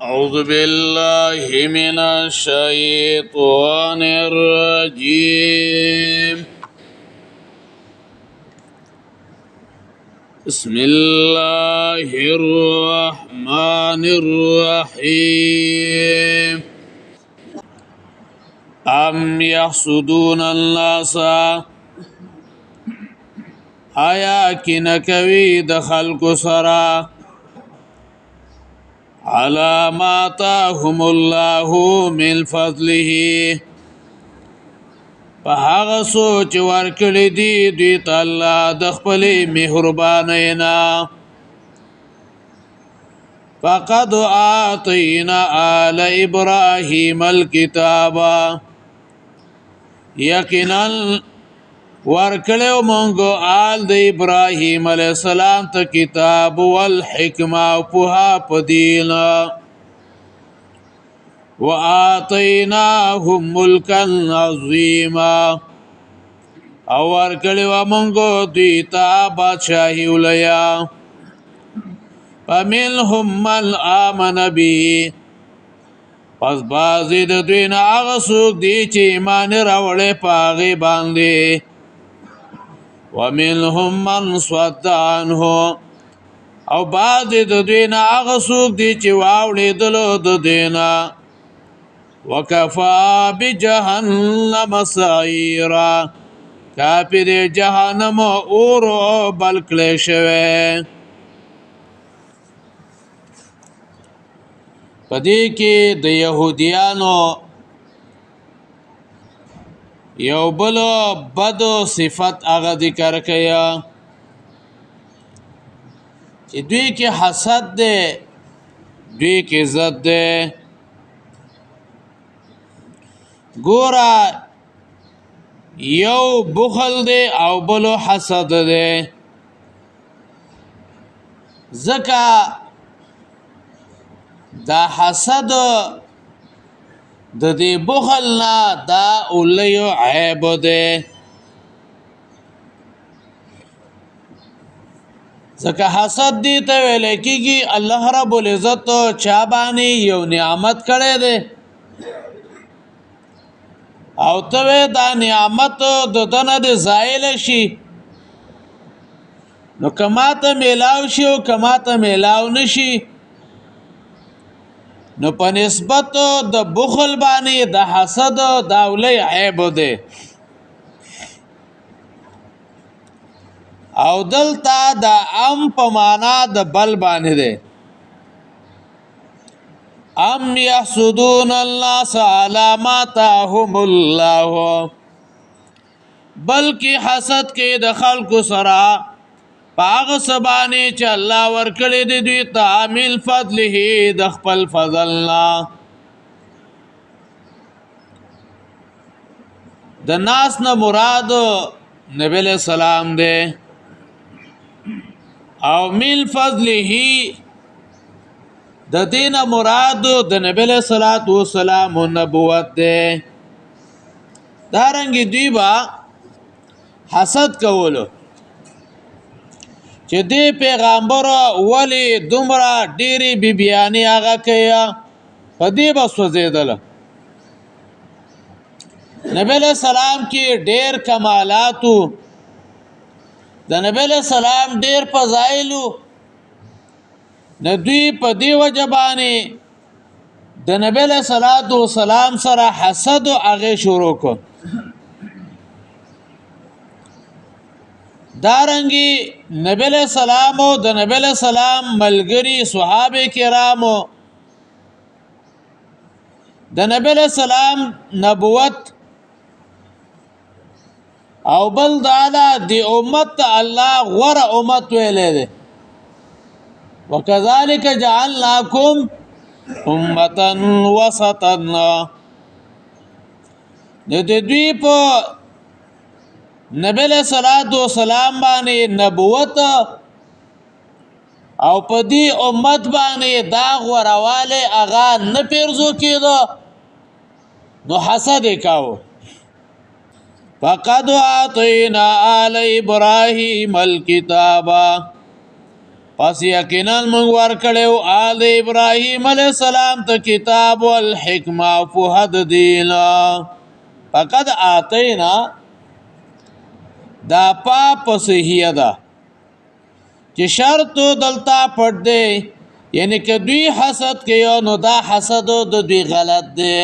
أعوذ بالله من الشيطان الرجيم. بسم الله الرحمن الرحيم. أم يحسدون الناس، آیا کینه کوي د خلکو سره، على ما آتاهم الله من فضله، په هغه سوچ ورکړي دي دوی ته الله د خپلې مهربانۍ نه. فقد آتینا آل ابراهیم الكتاب، یقینا ورکړو مونږ آل د ابراهیم علی السلام ته کتاب والحکمه او پوها په دین، وآتیناهم ملکا عظیما، او ورکړو مونږ دوی ته بادشاهي ولیا. فمنهم من آمن به، پس بعضې د دوی نه هغه څوک دي چې ایمان یې راوړی په هغې باندې، ومنهم من صد عنه، او بعضې د دوی نه هغه څوک دي چې واوړېدلو د دوی نه. وکفا بجهنم سعیرا، کافي دی جهنم اور بل کړی شوی. پدې کې د يهوديانو یو بل بد صفت هغه ذکر کیا چې دوی کې حسد ده، دوی کې عزت ده. ګورا یو بخل دی او بل حسد دی، ځکه دا حسد د دې بخل نه دا اولیو عیب دی، ځکه حسد دی ته ویل کېږي الله رب العزت چا باندې یو نعمت کړی دی او ته دا نعمت د دنه د زایل شي، نو کما ته میلاو شي او کما ته میلاو نشي، نو په نسبت د بخل باندې د حسد دا ولې عیب دی. او دلته د ام په معنا د بل باندې دی، ام يحسدون الناس على ما آتاهم الله، بلکې حسد کې د خلکو سره پاغه سبانه چې الله ورکړي دي دوی ته من فضله د خپل فضل نه. د ناس نه مراد نبی له سلام دی، او من فضله د دین مراد د نبی له صلوات و سلام نبوت دی. دارنګ دوی با حسد کولو چې دې پیغمبر ولی دومره ډېرې بیبیانې هغه کوي، په دې به سوځېدله. نبی علیہ السلام کې ډېر کمالاتو، د نبی علیہ السلام ډېر فضایلو، نو دوی په دې وجه باندې د نبی علیہ الصلوة والسلام سره حسد او هغې شروع کړ. دارنګي نبی علیہ السلام او د نبی علیہ السلام ملګری صحابه کرامو د نبی علیہ السلام نبوت او بل دادا دی امت ته الله غوره امت ویلې ده، وکذالک جعلناکم امه وسطا. د دوی په نبی له صلوات و سلام باندې نبوت او په دې امت باندې دا غورواله هغه نه پیرزو کېده، نو حسد یې کاوه. فقد آتینا آل ابراهیم الکتاب، پس یقینا موږ ورکړو آل ابراهیم علی السلام ته کتاب والحکمه فهد دین. فقد آتینا دا پا پسهیه ده چې شرط دلتا پټ دی، یعنی که دوی حسد کوي نو دا حسد د دوی غلط دی.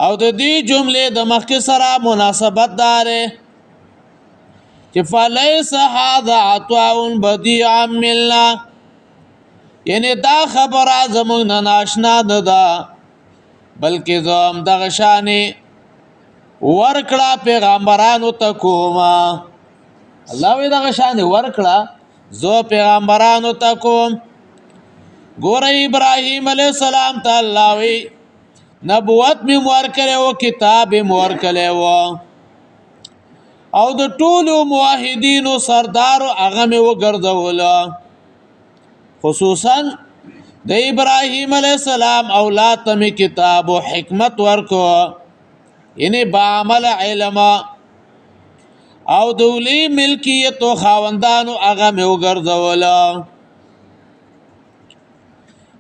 او د دې جملې د مخکې سره مناسبت دار چې فلیس هذا عطاء بدیع منا، یعنی دا خبره زمونږ نه ناشنا نه ده، بلکې زم دغه شانې ورکړه پیغمبرانو ته کومه. الله وی دغه شانې ورکړه زه پیغمبرانو ته کوم. ګوره ابراهیم علیه السلام ته الله وی نبوت می ورکړی او کتاب می ورکړی و او د ټولو موحدینو سردار هغه می وګرځول، خصوصا د ابراهیم علیه السلام اولاد ته می کتاب او حکمت ورکو، یعنی بعمل علم او د ولی ملکیت او خاوندانو هغه می وګرځول.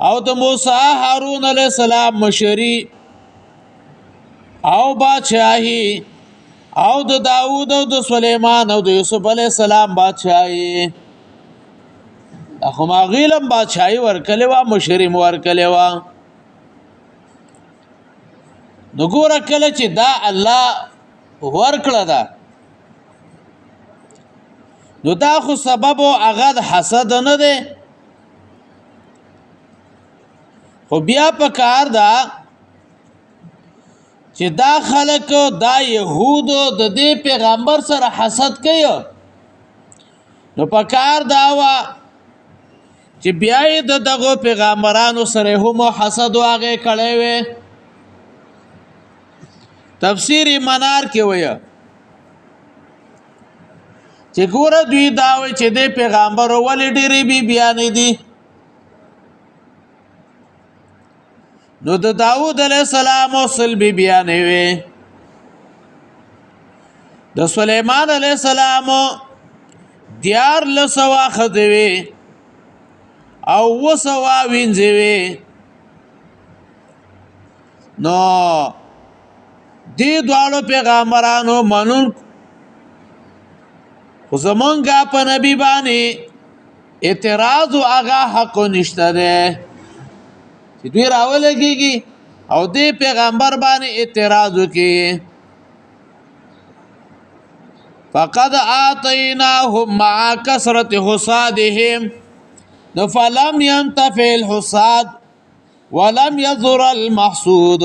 او د موسی هارون علیه السلام مشری او بادشاہي او د داوود او د سلیمان او د یوسف علیه السلام بادشاہي، خو ما غیلم بادشاہي ورکلې وا، مشری مو ورکلې وا. نو ګوره کله چې دا الله ورکړه ده نو دا خو سبب او هغه د حسد نه دی، خو بیا په کار ده چې دا خلک دا يهودو د دې پیغمبر سره حسد کوي، نو په کار دا وا چې بیا یې د دغو پیغمبرانو سره هم حسد واغې کړی وي. تفسیر منار کې وایي چې ګوره دوی دا وایي چې د پیغمبر ولې ډېرې بی بیانې دي، نو د داوود علیه السلام سل بی بیانې وي، د سلیمان علیه السلام 13 ښځې وي او 700 وینځې وي. نو دې دواړو پیغمبرانو منون، خو زمونږه په نبی باندې اعتراض او هغه حق نشته دی چې دوی راولګيږي او دې پیغمبر باندې اعتراض وکړي. فقد آتیناهم مع کثرت حسادهم فلم ينتفع الحساد ولم يضر المحسود.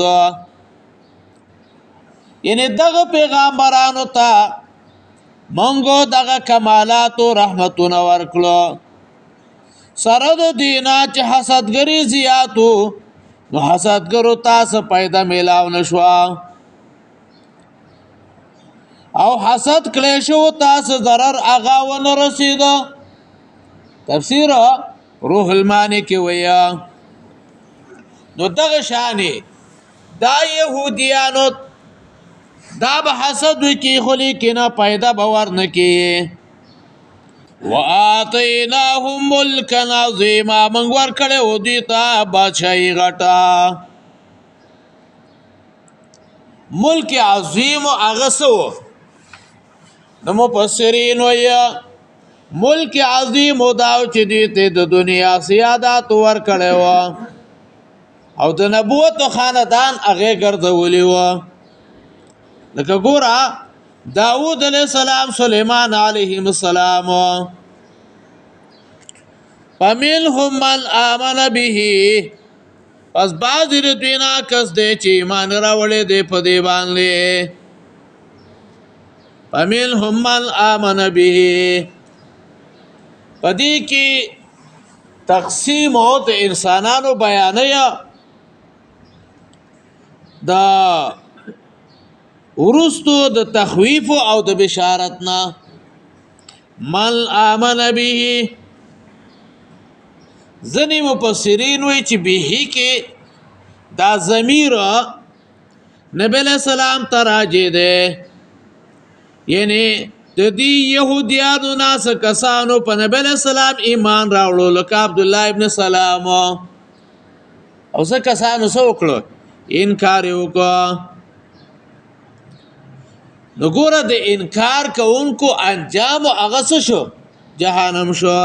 یعنی دغه پیغمبرانو ته مونږ دغه کمالات او رحمتونه ورکړو، سره د دینا چې حسدګری زیاتو نو حسدګرو تاسو پیدا میلاو نشوا او حسد کړی شو تاسو ضرر هغه ونه رسید. تفسیر روح المانی کې ویا. نو دغه شانې دا يهوديانو دا به حسد وکي خو لیکنه پیدا به ورنه کی. وآتیناهم ملکا عظیما، موږ ورکړی و دوی ته بادشاهي غټه. ملک عظیم هغه څه و؟ نو مفسرین وایي ملک عظیم دا چې دوی ته د دنیا سیادات ورکړی و او د نبوت خاندان هغه ګرځولی و. لکه ګوره داود علیہ السلام، سلیمان علیہ السلام، فمنهم من آمن به، پس بعضی د دوی نه کس دی چې ایمان راوړی دی په دې باندې. فمنهم من آمن به، په دې کې تقسیم او د انسانانو بیانیه د ورستو د تخویف او د بشارت نه. من آمن به، ځنې مفسرین وایي چې به کې دا ضمیر نبی علیہ السلام ته راجع دی، یعنی د دې يهوديانو ناس کسانو په نبی له سلام ایمان راوړو، لکه عبد الله ابن سلام، او څه کسانو څه وکړو؟ انکار وکړو. نو ګوره، د انکار کوونکو انجام هغه څه شو؟ جهنم شو.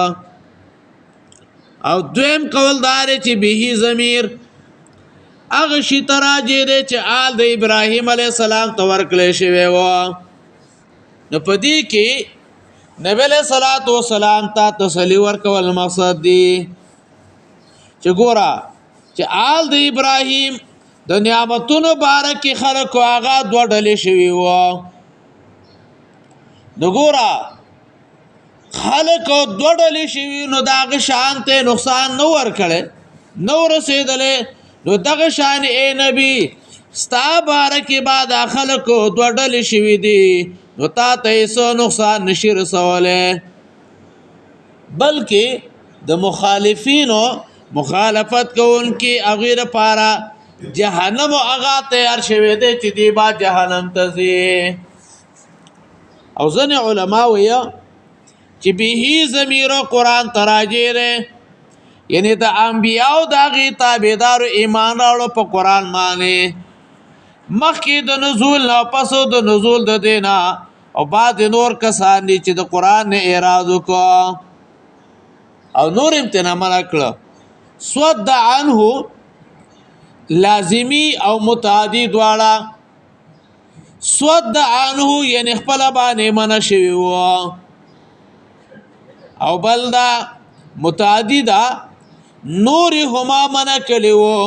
او دویم قول دار چې به ضمیر هغه شی تراجه دی چې آل د ابراهیم علی السلام ته ورکړی شوی و. نو پدې کې نبی له صلوات و سلام ته تسلی ورکول مقصد دی چې ګوره، چې آل د ابراهیم د نعمتونو باره کې خلکو هغه دوه ډلې شوي وو. نو ګوره، خلک دوه ډلې شوي، نو داغه شان ته نقصان نه ور کړي نو رسیدلې. نو دغه شان اے نبی، ستا باره کې بعد خلکو دوه ډلې شوي دي، نو تا ته هیڅ نقصان نشي رسولی، بلکې د مخالفینو، مخالفت کوونکي هغوی لپاره جهنم هغه تیار شوی دی چې دی با جهنم ته ځي. او ځینې علما وایي چې به ضمیر قرآن تراجع دی، یعنی د انبیاو د هغې تابعدارو ایمان راوړو په قرآن باندې مخکې د نزول نه، پسو د نزول د دینا، او بعد نور کسان دي چې د قرآن نه اعراض وکړو او نور امتناع منع کړه. صد عنه لازمی او متعدی دواړه. صد عنه یعنی خپل باندې منع شوی وو، او بل دا متعدی دا نور هما منع کړي وو.